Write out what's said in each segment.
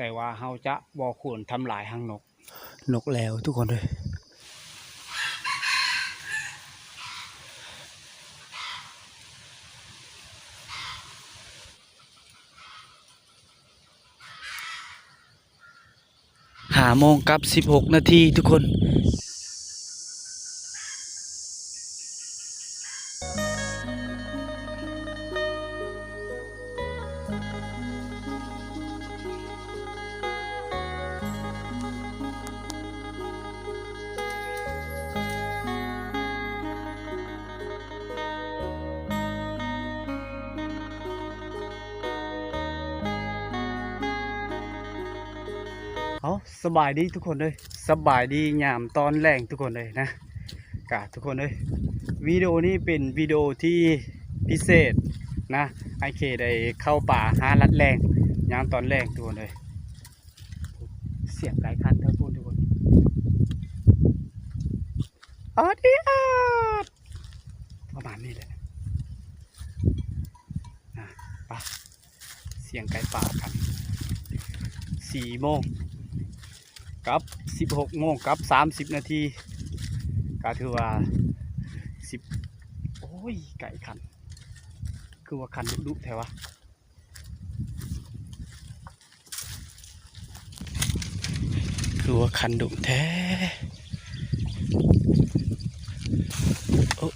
ແຕ່ວ່າເຮົາຈະບໍ່ຄວນທຳລາຍຮັງນົກ. ນົກແລ້ວທຸກຄົນເອີຍ. ຫ້າໂມງກັບສິບຫົກນາທີທຸກຄົນ. ເອົາ ສະບາຍດີທຸກຄົນເອີຍ, ສະບາຍດີຍາມຕອນແລງທຸກຄົນເອີຍນະ. ກະທຸກຄົນເອີຍ ວິດີໂອນີ້ເປັນວິດີໂອທີ່ພິເສດນະ, ອ້າຍເຄໄດ້ເຂົ້າປ່າຫາລັດແລງຍາມຕອນແລງທຸກຄົນເອີຍ. ສຽງໄກ່ຂັນເທິງພຸ້ນທຸກຄົນ. ອອດອີອອດ ປະມານນີ້ແຫຼະ. ອ່ະ ໄປ ສຽງໄກ່ປ່າກັນ. ສີ່ໂມງກັບສິບຫົກໂມງກັບສາມສິບນາທີ ກະຖືວ່າສິບ ໂອ້ຍ ໄກ່ຂັນ ຄືວ່າຂັນດຸໆແທ້ວະ. ຄືວ່າຂັນດຸແທ້. ໂອ້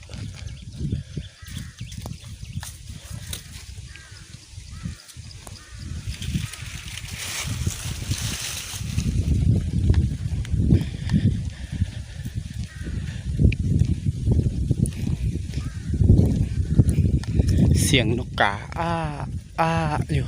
ສຽງນົກກາອ້າ ອ້າຢູ່.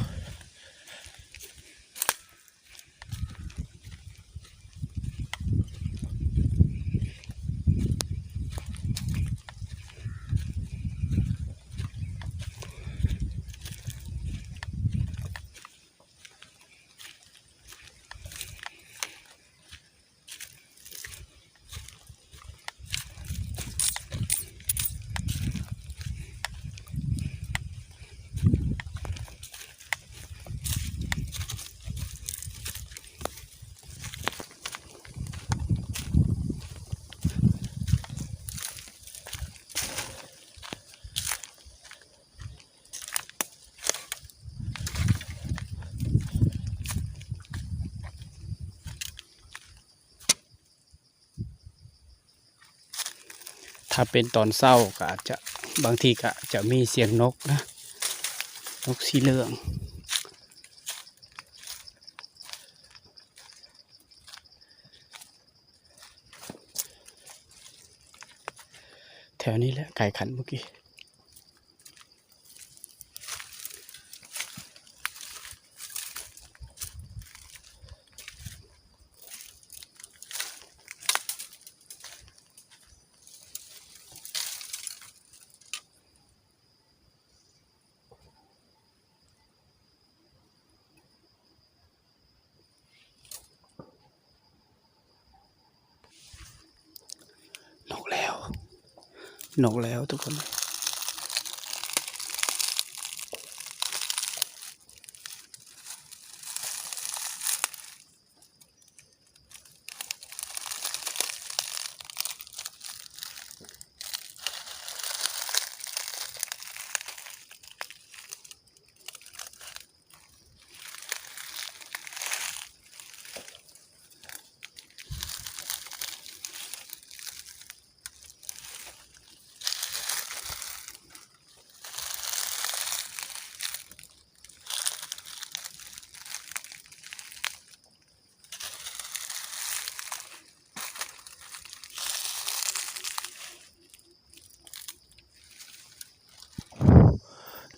ຖ້າເປັນຕອນເຊົ້າກໍອາດຈະ ບາງທີກໍຈະມີສຽງນົກນະ, ນົກສີເຫຼືອງ. ແຖວນີ້ແຫຼະ ໄກ່ຂັນເມື່ອກີ້. ນົກແລ້ວ ນົກແລ້ວທຸກຄົນ.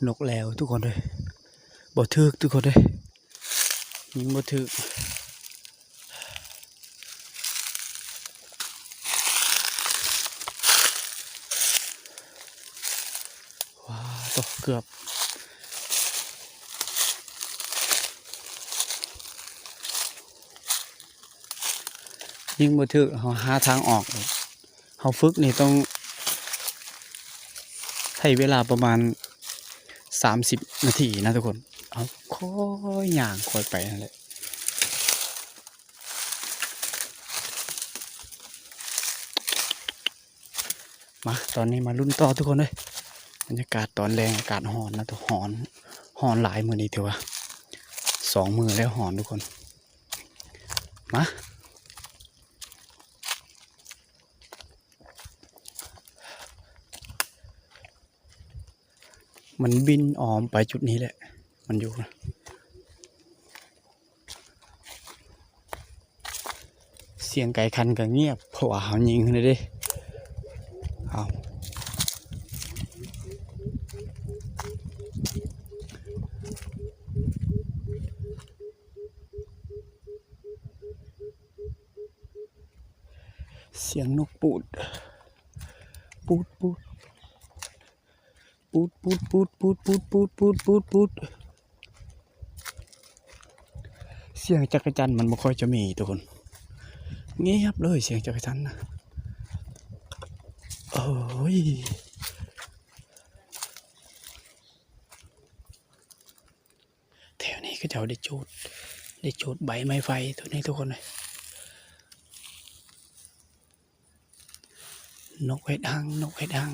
ນົກແລ້ວທຸກຄົນເອີຍ. ບໍ່ຖືກທຸກຄົນເອີຍ, ຍິງບໍ່ຖືກ. ວ້າໂຕ ເກືອບ ຍິງບໍ່ຖືກ. ເຮົາຫາທາງອອກ, ເຮົາຝຶກນີ້ຕ້ອງໃຊ້ເວລາປະມານສາມສິບນາທີນະທຸກຄົນ. ເຮົາຄ່ອຍຍ່າງຄ່ອຍໄປຫັ້ນແຫຼະ. ມາ ຕອນນີ້ມາລຸ້ນຕໍ່ທຸກຄົນເອີຍ. ບັນຍາກາດຕອນແລງ ອາກາດຮ້ອນນະ ທຸກ ຮ້ອນ ຮ້ອນຫຼາຍມື້ນີ້ ຖືວ່າສອງມື້ແລ້ວຮ້ອນທຸກຄົນ. ມາ ມັນບິນອ້ອມໄປຈຸດນີ້ແຫຼະ ມັນຢູ່ ສຽງໄກ່ຂັນກໍງຽບ ເພາະວ່າເຮົາຍິງຫັ້ນເດ້. ເອົາ ສຽງນົກປູດ ປູດ ປູດ. ປູດ ປູດ ປູດ ສຽງຈັກກະຈັນມັນບໍ່ຄ່ອຍຈະມີທຸກຄົນ ງຽບເລີຍສຽງຈັກກະຈັນນະ. ໂອ້ຍ ແຖວນີ້ເຂົາເຈົ້າໄດ້ຈູດ ໄດ້ຈູດໃບໄມ້ໄຜ່ໂຕນີ້ທຸກຄົນເອີຍ. ນົກເຮັດຮັງ ນົກເຮັດຮັງ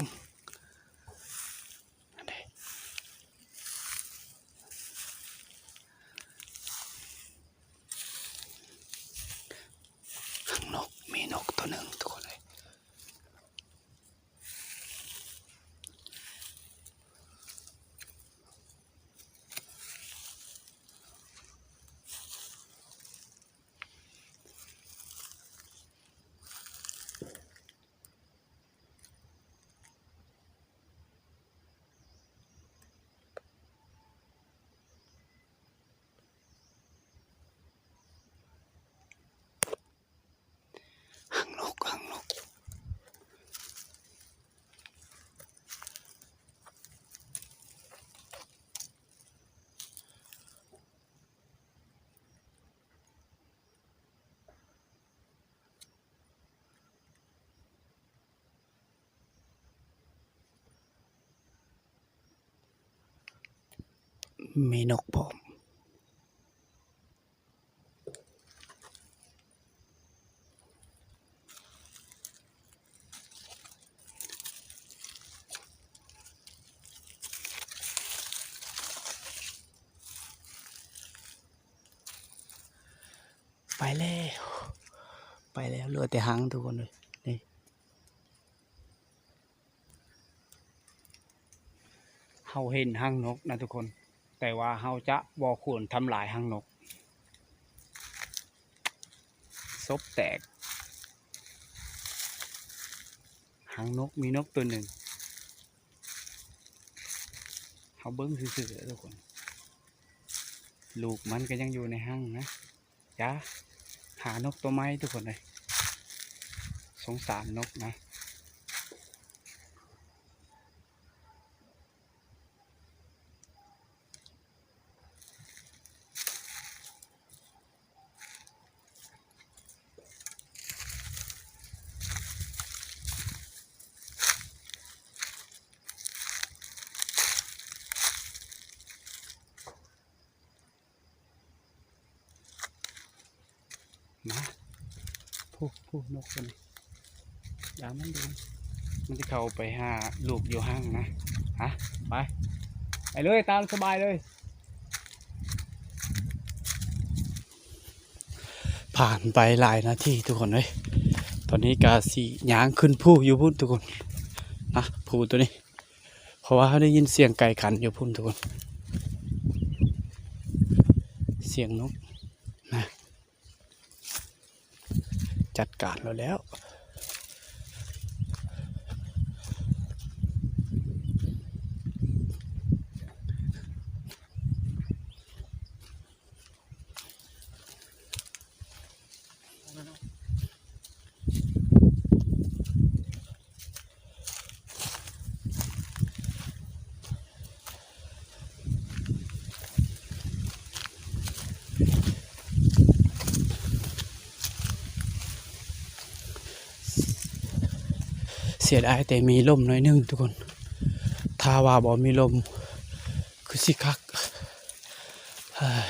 ຮັງນົກ ມີນົກໂຕໜຶ່ງທຸກຄົນເອີຍ. ຮັງນົກ ຮັງນົກ. ມີນົກພ້ອມ. ໄປແລ້ວ ໄປແລ້ວ ເຫຼືອແຕ່ຮັງທຸກຄົນເອີຍ ນີ້. ເຮົາເຫັນຮັງນົກນະທຸກຄົນ ແຕ່ວ່າເຮົາຈະບໍ່ຄວນທຳລາຍຮັງນົກ. ສົບແຕກ ຮັງນົກ ມີນົກໂຕໜຶ່ງ ເຮົາເບິ່ງຊື່ໆເດີທຸກຄົນ ລູກມັນກໍຍັງຢູ່ໃນຮັງນະ. ຈະຫານົກໂຕໃໝ່ທຸກຄົນເອີຍ ສົງສານນົກນະ. ມາ ຜູ້ ຜູ້ນົກຕົວນີ້ ຢ່າມັນ ຢ່າມັນ ມັນຈະເຂົ້າໄປຫາລູກຢູ່ຮັງນະ. ຫະ ໄປ ໄປເລີຍ ຕາມສະບາຍເລີຍ. ຜ່ານໄປຫຼາຍນາທີທຸກຄົນເອີຍ ຕອນນີ້ກະຊິຍ່າງຂຶ້ນພູຢູ່ພຸ້ນທຸກຄົນນະ ພູຕົວນີ້. ເພາະວ່າເຮົາໄດ້ຍິນສຽງໄກ່ຂັນຢູ່ພຸ້ນທຸກຄົນ ສຽງນົກນະ. ຈັດການແລ້ວແຫຼະ. ເສຍດາຍແຕ່ມີລົມໜ້ອຍໜຶ່ງທຸກຄົນ ຖ້າວ່າບໍ່ມີລົມຄືຊິຄັກ. ເຮີ້ຍ.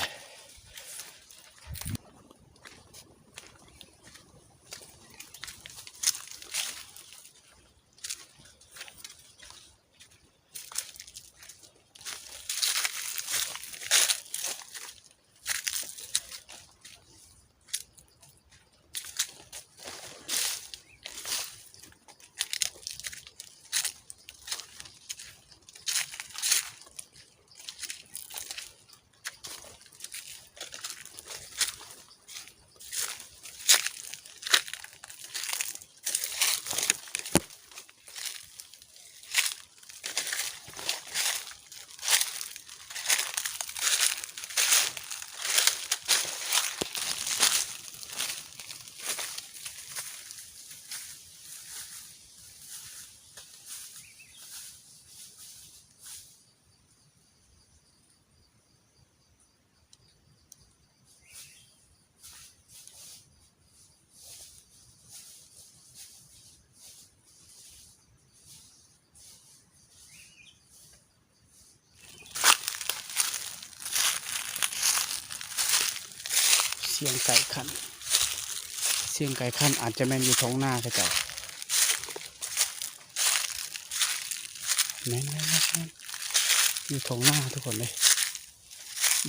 ສຽງໄກ່ຂັນ ສຽງໄກ່ຂັນອາດຈະແມ່ນຢູ່ທົ່ງນາເຂົາເຈົ້າ. ແມ່ນໆໆ ຢູ່ທົ່ງນາທຸກຄົນເອີຍ.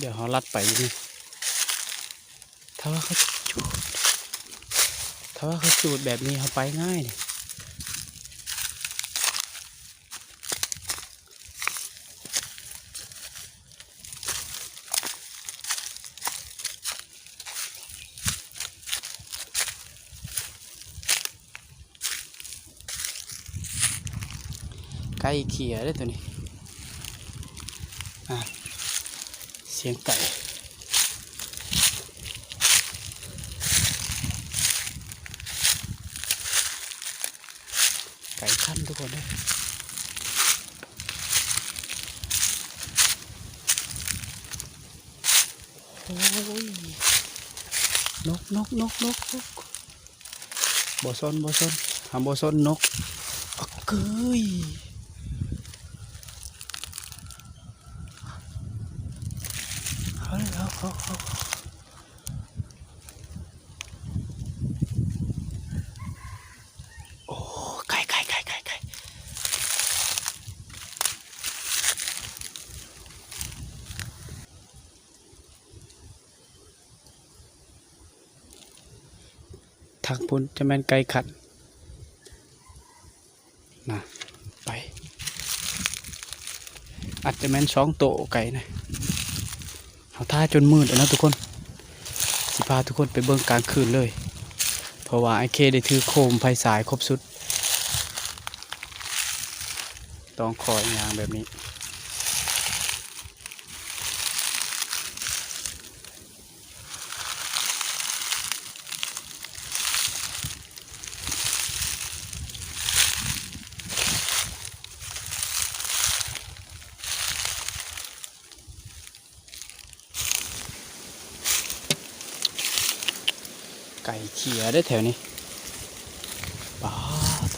ດຽວເຮົາລັດໄປຢູ່ນີ້ ຖ້າວ່າເຂົາຈູດ ຖ້າວ່າເຂົາຈູດແບບນີ້ ເຮົາໄປງ່າຍນີ້. ໄກ່ເຂ້ຍເດ້ໂຕນີ້. ອ່າ ສຽງໄກ່ ໄກ່ຂັນທຸກຄົນເດີ. ໂອ້ຍ ນົກ ນົກ ນົກ ນົກ ນົກ. ບໍ່ຊົນ ບໍ່ຊົນ ຫາບໍ່ຊົນນົກ. ອະເກີຍ ເອົາ ເອົາ ເອົາ ເອົາ. ໂອ້ ໄກ່ ໄກ່ ໄກ່ ໄກ່ ໄກ່. ທາງພຸ້ນຈະແມ່ນໄກ່ຂັນນະ ໄປ ອາດຈະແມ່ນສອງໂຕໄກ່ນະ. ເຮົາຖ້າຈົນມືດແລ້ວເນາະທຸກຄົນ ຊິພາທຸກຄົນໄປເບິ່ງກາງຄືນເລີຍ ເພາະວ່າອ້າຍເຄໄດ້ຖືໂຄມໄຟສາຍຄົບຊຸດ. ຕ້ອງຄ່ອຍຍ່າງແບບນີ້. ໄກ່ເຂ້ຍເດ້ແຖວນີ້ ປາດ.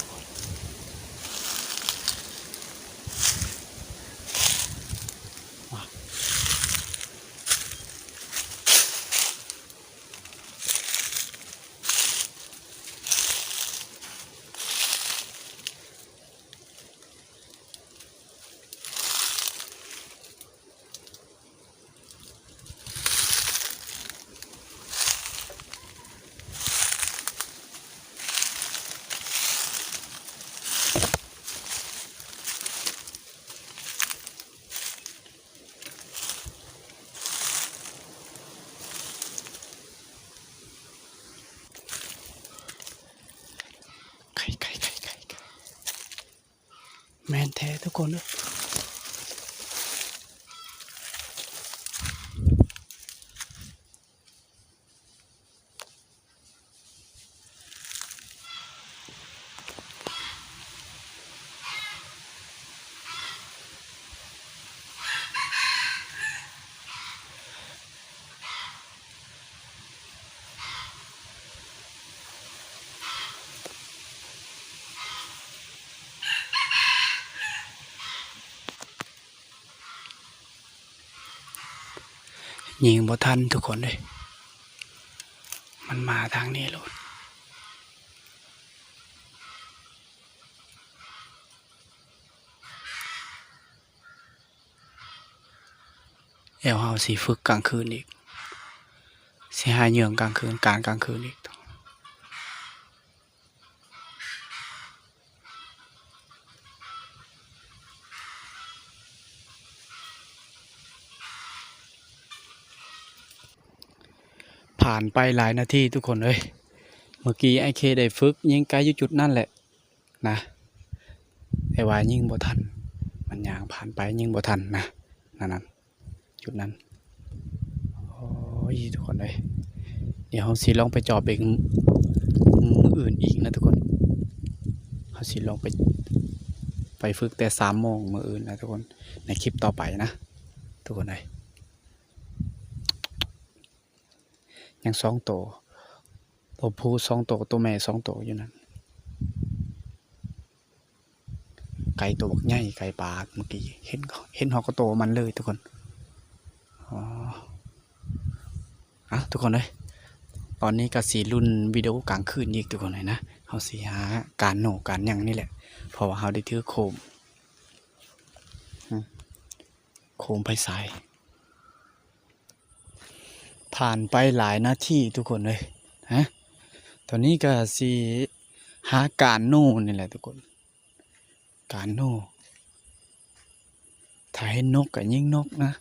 ໄກ່ ໄກ່ ໄກ່ ໄກ່ ໄກ່. ແມ່ນແທ້ທຸກຄົນເອີຍ. ຍິງບໍ່ທັນທຸກຄົນເອີຍ ມັນມາທາງນີ້ໂລດ. ແລ້ວເຮົາຊິຝຶກກາງຄືນອີກ ຊິຫາເຫຍື່ອກາງຄືນ ການກາງຄືນອີກ. ຜ່ານໄປຫຼາຍນາທີທຸກຄົນເອີຍ ເມື່ອກີ້ອ້າຍເຄໄດ້ຝຶກຍິງໄກຢູ່ຈຸດນັ້ນແຫຼະນະ ແຕ່ວ່າຍິງບໍ່ທັນ ມັນຍ່າງຜ່ານໄປຍິງບໍ່ທັນນະ ນັ້ນໆ. ຈຸດນັ້ນ. ໂອ້ຍ ທຸກຄົນເອີຍ ດຽວເຮົາຊິລອງໄປຈອບເບິ່ງມື້ອື່ນອີກນະທຸກຄົນ. ເຮົາຊິລອງໄປ ໄປຝຶກແຕ່ສາມໂມງມື້ອື່ນນະທຸກຄົນ ໃນຄລິບຕໍ່ໄປນະທຸກຄົນເອີຍ. ຍັງສອງໂຕ ໂຕຜູ້ສອງໂຕ ໂຕແມ່ສອງໂຕຢູ່ນັ້ນ. ໄກ່ໂຕບັກໃຫຍ່ ໄກ່ປ່າເມື່ອກີ້ ເຫັນ ເຫັນຮອດກະໂຕມັນເລີຍທຸກຄົນ. ອໍ ອ່ະ ທຸກຄົນເອີຍ ຕອນນີ້ກໍຊິລຸ້ນວິດີໂອກາງຄືນອີກ ທຸກຄົນເອີຍນະ. ເຮົາຊິຫາການໂນການຫຍັງນີ້ແຫຼະ ເພາະວ່າເຮົາໄດ້ຖືໂຄມ ໂຄມໄຟສາຍ. ຜ່ານໄປຫຼາຍນາທີ ທຸກຄົນເອີຍ ຮະ ຕອນນີ້ກໍຊິຫາການໂນນີ້ແຫຼະ ທຸກຄົນ. ການໂນ ຖ້າເຫັນນົກກໍຍິງນົກນະ.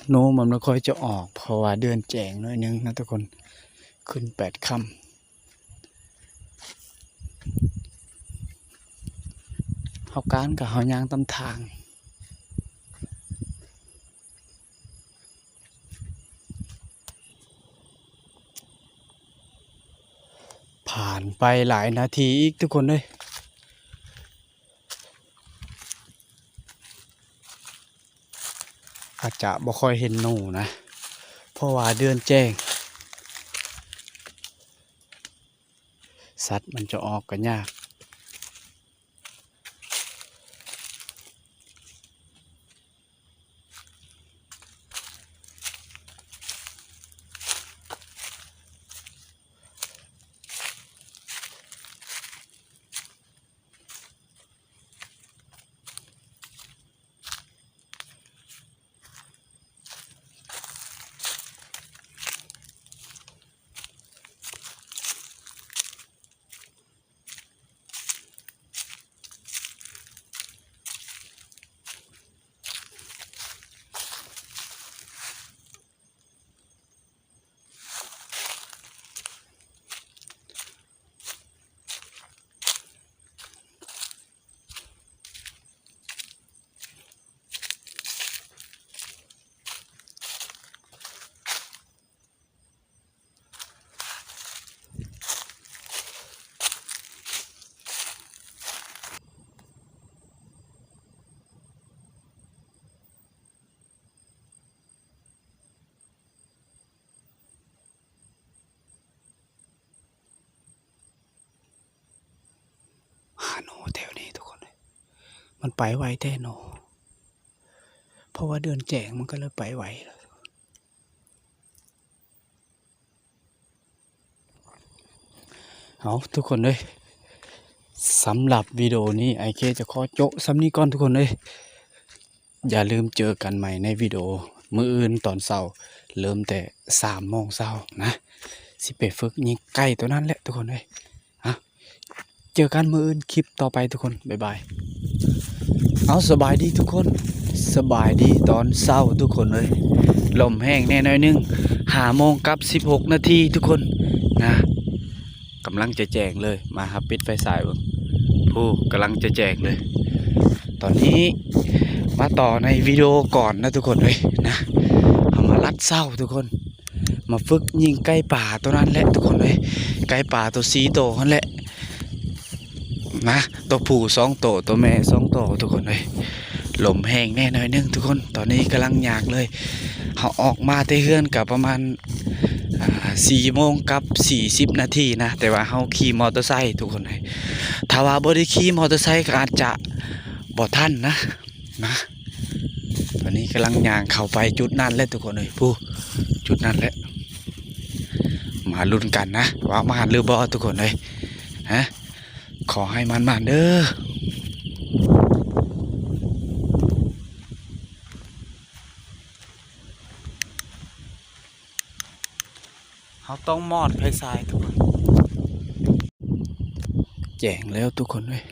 ໂນມັນບໍ່ຄ່ອຍຈະອອກ ເພາະວ່າເດືອນແຈ້ງໜ້ອຍໜຶ່ງນະທຸກຄົນ ຂຶ້ນແປດຄ່ຳ. ເຮົາການກໍເຮົາຍ່າງຕາມທາງ. ຜ່ານໄປຫຼາຍນາທີອີກ ທຸກຄົນເອີຍ. ອາດຈະບໍ່ຄ່ອຍເຫັນໂນນະ ເພາະວ່າເດືອນແຈ້ງ ສັດມັນຈະອອກກໍຍາກ. ຫາໂນແຖວນີ້ທຸກຄົນເອີຍ ມັນໄປໄວແທ້ໂນ ເພາະວ່າເດືອນແຈ້ງມັນກໍເລີຍໄປໄວ. ເອົາ ທຸກຄົນເອີຍ ສຳລັບວິດີໂອນີ້ ອ້າຍເຄຈະຂໍໂຈະສ່ຳນີ້ກ່ອນ ທຸກຄົນເອີຍ. ຢ່າລືມເຈີກັນໃໝ່ໃນວິດີໂອມື້ອື່ນຕອນເຊົ້າ ເລີ່ມແຕ່ສາມໂມງເຊົ້ານະ ຊິໄປຝຶກຍິງໄກ່ໂຕນັ້ນແຫຼະ ທຸກຄົນເອີຍ. ເອົາ ເຈີກັນມື້ອື່ນຄລິບຕໍ່ໄປ ທຸກຄົນ ບາຍບາຍ. ເອົາ ສະບາຍດີທຸກຄົນ ສະບາຍດີຕອນເຊົ້າ ທຸກຄົນເອີຍ. ລົມແຮງແດ່ໜ້ອຍໜຶ່ງ ຫ້າໂມງກັບສິບຫົກນາທີ ທຸກຄົນນະ. ກຳລັງຈະແຈ້ງເລີຍ ມາຫາປິດໄຟສາຍເບິ່ງ ໂອ້ ກຳລັງຈະແຈ້ງເລີຍ. ຕອນນີ້ມາຕໍ່ໃນວິດີໂອກ່ອນນະ ທຸກຄົນເອີຍນະ. ເຮົາມາລັດເຊົ້າ ທຸກຄົນ ມາຝຶກຍິງໄກ່ປ່າໂຕນັ້ນແຫຼະ ທຸກຄົນເອີຍ. ໄກ່ປ່າໂຕສີ່ໂຕຫັ້ນແຫຼະນະ ໂຕຜູ້ສອງໂຕ ໂຕແມ່ສອງໂຕ ທຸກຄົນເອີຍ. ລົມແຮງແດ່ໜ້ອຍໜຶ່ງ ທຸກຄົນ. ຕອນນີ້ກຳລັງຍ່າງເລີຍ ເຮົາອອກມາແຕ່ເຮືອນກໍປະມານ ອ່າ ສີ່ໂມງກັບສີ່ສິບນາທີນະ ແຕ່ວ່າເຮົາຂີ່ມໍເຕີໄຊ ທຸກຄົນເອີຍ. ຖ້າວ່າບໍ່ໄດ້ຂີ່ມໍເຕີໄຊກໍອາດຈະບໍ່ທັນນະ ນະ. ຕອນນີ້ກຳລັງຍ່າງເຂົ້າໄປຈຸດນັ້ນແຫຼະ ທຸກຄົນເອີຍ ຜູ້ ຈຸດນັ້ນແຫຼະ. ມາລຸ້ນກັນນະ ວ່າມານຫຼືບໍ່ ທຸກຄົນເອີຍ ຮະ. ຂໍໃຫ້ໝານໆເດີ. ເຮົາຕ້ອງມອດໄຟສາຍ ທຸກຄົນ. ແຈ້ງແລ້ວ ທຸກຄົນເອີຍ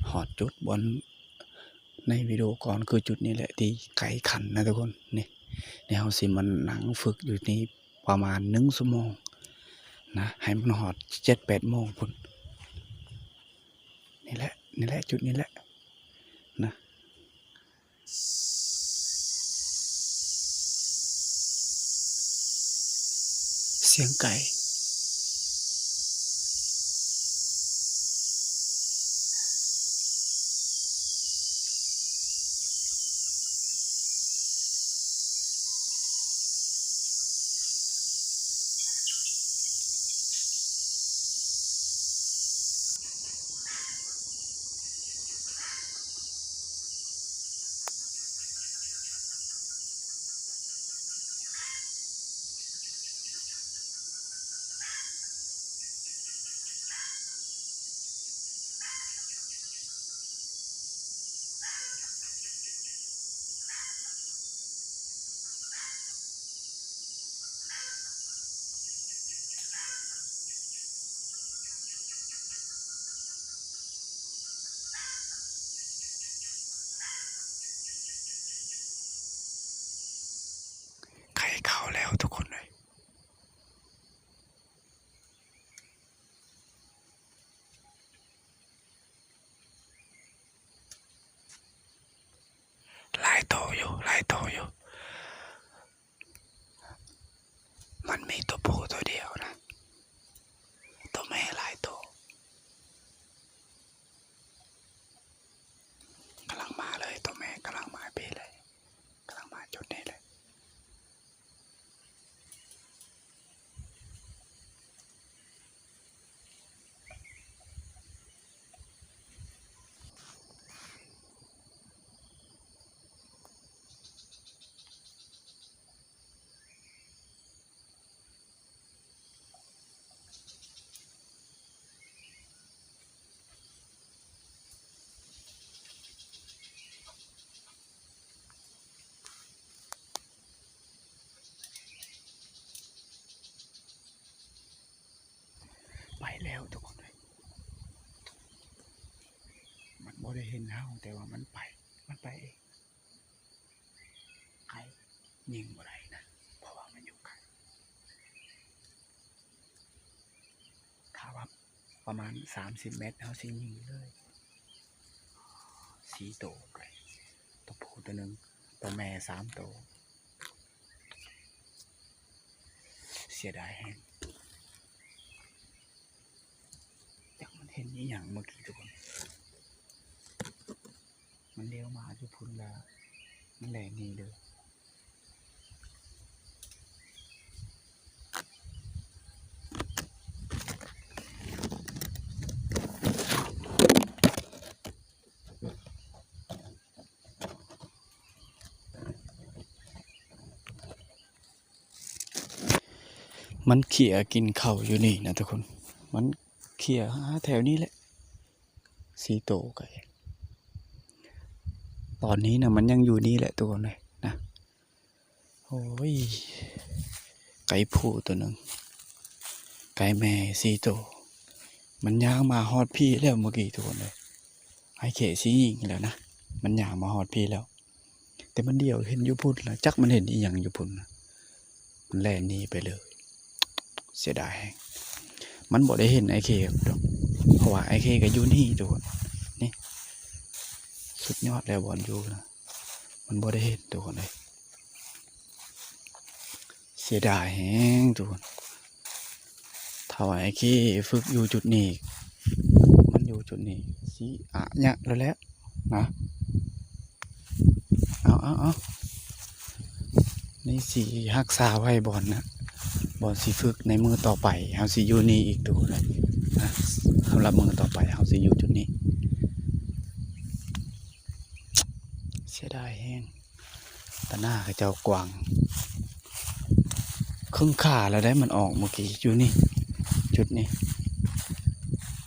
ຮອດຈຸດບ່ອນໃນວິດີໂອກ່ອນ ຄືຈຸດນີ້ແຫຼະທີ່ໄກ່ຂັນນະ ທຸກຄົນ. ນີ້ ນີ້ເຮົາຊິມານັ່ງຝຶກຢູ່ນີ້ປະມານໜຶ່ງຊົ່ວໂມງນະ ໃຫ້ມັນຮອດເຈັດແປດໂມງພຸ້ນ. ນີ້ແຫຼະ ນີ້ແຫຼະ ຈຸດນີ້ແຫຼະນະ. ສຽງໄກ່. ທຸກຄົນເອີຍ. ຫຼາຍໂຕຢູ່ ຫຼາຍໂຕຢູ່. ມັນມີຕົວຜູ້ຕົວດຽວນະ ຕົວແມ່ຫຼາຍໂຕ. ກຳລັງມາເລີຍ ຕົວແມ່ກຳລັງມາເພເລີຍ ກຳລັງມາຈຸດນີ້ເລີຍ. ໄປແລ້ວທຸກຄົນເອີຍ ມັນບໍ່ໄດ້ເຫັນເຮົາ ແຕ່ວ່າມັນໄປ ມັນໄປເອງ. ໄກ ຍິງບໍ່ໄດ້ນະ ເພາະວ່າມັນຢູ່ໄກ. ຖ້າວ່າປະມານສາມສິບແມັດ ເຮົາຊິຍິງເລີຍ. ສີ່ໂຕໄກ ຕົວຜູ້ຕົວໜຶ່ງ ຕົວແມ່ສາມໂຕ. ເສຍດາຍແຮງ. ຈັກມັນເຫັນອີ່ຫຍັງເມື່ອກີ້ທຸກຄົນ ມັນລຽວມາຢູ່ພຸ້ນລະ ມັນແລ່ນໜີເລີຍ. ມັນເຂ້ຍກິນເຂົ້າຢູ່ນີ້ນະທຸກຄົນ ມັນເຂ້ຍຫາແຖວນີ້ແຫຼະ ສີ່ໂຕໄກ. ຕອນນີ້ນະ ມັນຍັງຢູ່ນີ້ແຫຼະທຸກຄົນເອີຍນະ. ໂອ້ຍ ໄກຜູ້ໂຕໜຶ່ງ ໄກແມ່ສີ່ໂຕ ມັນຍ່າງມາຮອດພີ້ແລ້ວເມື່ອກີ້ທຸກຄົນເອີຍ. ອ້າຍເຄຊິຍິງແລ້ວນະ ມັນຍ່າງມາຮອດພີ້ແລ້ວ. ແຕ່ມັນດຽວເຫັນຢູ່ພຸ້ນລະ ຈັກມັນເຫັນອີ່ຫຍັງຢູ່ພຸ້ນນະ ມັນແລ່ນໜີໄປເລີຍ. ເສຍດາຍແຮງ ມັນບໍ່ໄດ້ເຫັນອ້າຍເຄດອກ ເພາະວ່າອ້າຍເຄກໍຢູ່ນີ້ທຸກຄົນ. ນີ້ ສຸດຍອດແລ້ວບ່ອນຢູ່ນະ ມັນບໍ່ໄດ້ເຫັນທຸກຄົນເອີຍ. ເສຍດາຍແຮງທຸກຄົນ ຖ້າວ່າອ້າຍເຄຝຶກຢູ່ຈຸດນີ້ ມັນຢູ່ຈຸດນີ້ຊິອາຍະແລ້ວແຫຼະນະ. ເອົາໆໆ ນີ້ຊິຮັກສາໄວ້ບ່ອນນະ ບ່ອນຊິຝຶກໃນມື້ຕໍ່ໄປ ເຮົາຊິຢູ່ນີ້ອີກໂດນນະ. ສຳລັບມື້ຕໍ່ໄປເຮົາຊິຢູ່ຈຸດນີ້. ເສຍດາຍແຮງ. ຕາໜ້າເຂົາເຈົ້າກວ້າງ ເຄິ່ງຂາແລ້ວໄດ໋ ມັນອອກເມື່ອກີ້ ຢູ່ນີ້ ຈຸດນີ້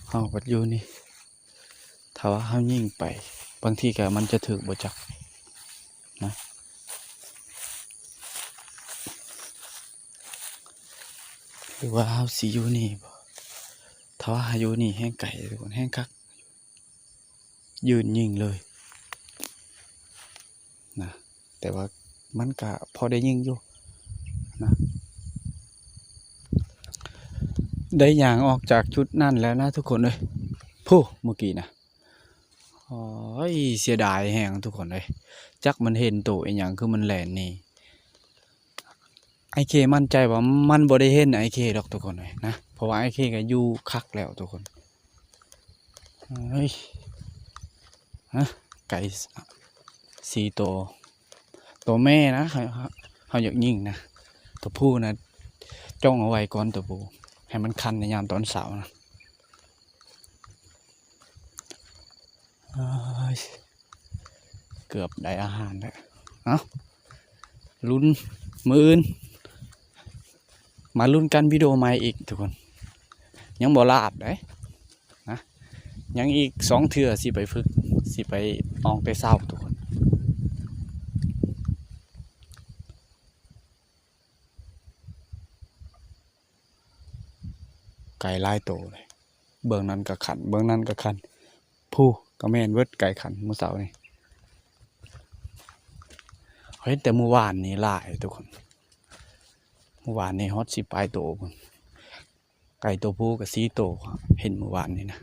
ເຮົາກໍຢູ່ນີ້. ຖ້າວ່າເຮົາຍິງໄປ ບາງທີກໍມັນຈະຖືກບໍ່ຈັກນະ ຫຼືວ່າເຮົາຊິຢູ່ນີ້ບໍ? ຖ້າວ່າເຮົາຢູ່ນີ້ແຮງໄກ ທຸກຄົນ ແຮງຄັກ ຢືນຍິງເລີຍນະ. ແຕ່ວ່າມັນກະພໍໄດ້ຍິງຢູ່ນະ ໄດ້ຍ່າງອອກຈາກຈຸດນັ້ນແລ້ວນະທຸກຄົນເອີຍ. ພຸ້ນ ເມື່ອກີ້ນະ ໂອ້ຍ ເສຍດາຍແຮງທຸກຄົນເອີຍ ຈັກມັນເຫັນໂຕອີ່ຫຍັງ ຄືມັນແລ່ນໜີ. ອ້າຍເຄໝັ້ນໃຈວ່າມັນບໍ່ໄດ້ເຫັນອ້າຍເຄດອກທຸກຄົນເອີຍນະ ເພາະວ່າອ້າຍເຄກໍຢູ່ຄັກແລ້ວທຸກຄົນ. ເອີຍ ຮະ ໄກ່ ສີ່ໂຕ ໂຕແມ່ນະ ເຮົາ ເຮົາຢາກຍິງນະ ໂຕຜູ້ນະ ຈ້ອງເອົາໄວ້ກ່ອນ ໂຕຜູ້ ໃຫ້ມັນຄັນໃນຍາມຕອນເຊົ້ານະ. ເອີຍ ເກືອບໄດ້ອາຫານແລ້ວ. ເອົ້າ ລຸ້ນມື້ອື່ນ ມາລຸ້ນກັນວິດີໂອໃໝ່ອີກທຸກຄົນ. ຍັງບໍ່ຫຼາບເດ້ນະ ຍັງອີກສອງເທື່ອຊິໄປຝຶກ ຊິໄປອອກແຕ່ເຊົ້າທຸກຄົນ. ໄກ່ຫຼາຍໂຕເລີຍ ເບື້ອງນັ້ນກໍຂັນ ເບື້ອງນັ້ນກໍຂັນ. ພູ້ ກໍແມ່ນເບິດ ໄກ່ຂັນມື້ເຊົ້ານີ້. ເຫັນແຕ່ມື້ວານນີ້ຫຼາຍທຸກຄົນ ມື້ວານນີ້ຮອດສິບປາຍໂຕພຸ້ນ ໄກ່ໂຕຜູ້ກໍສີ່ໂຕ ເຫັນມື້ວານນີ້ນະ.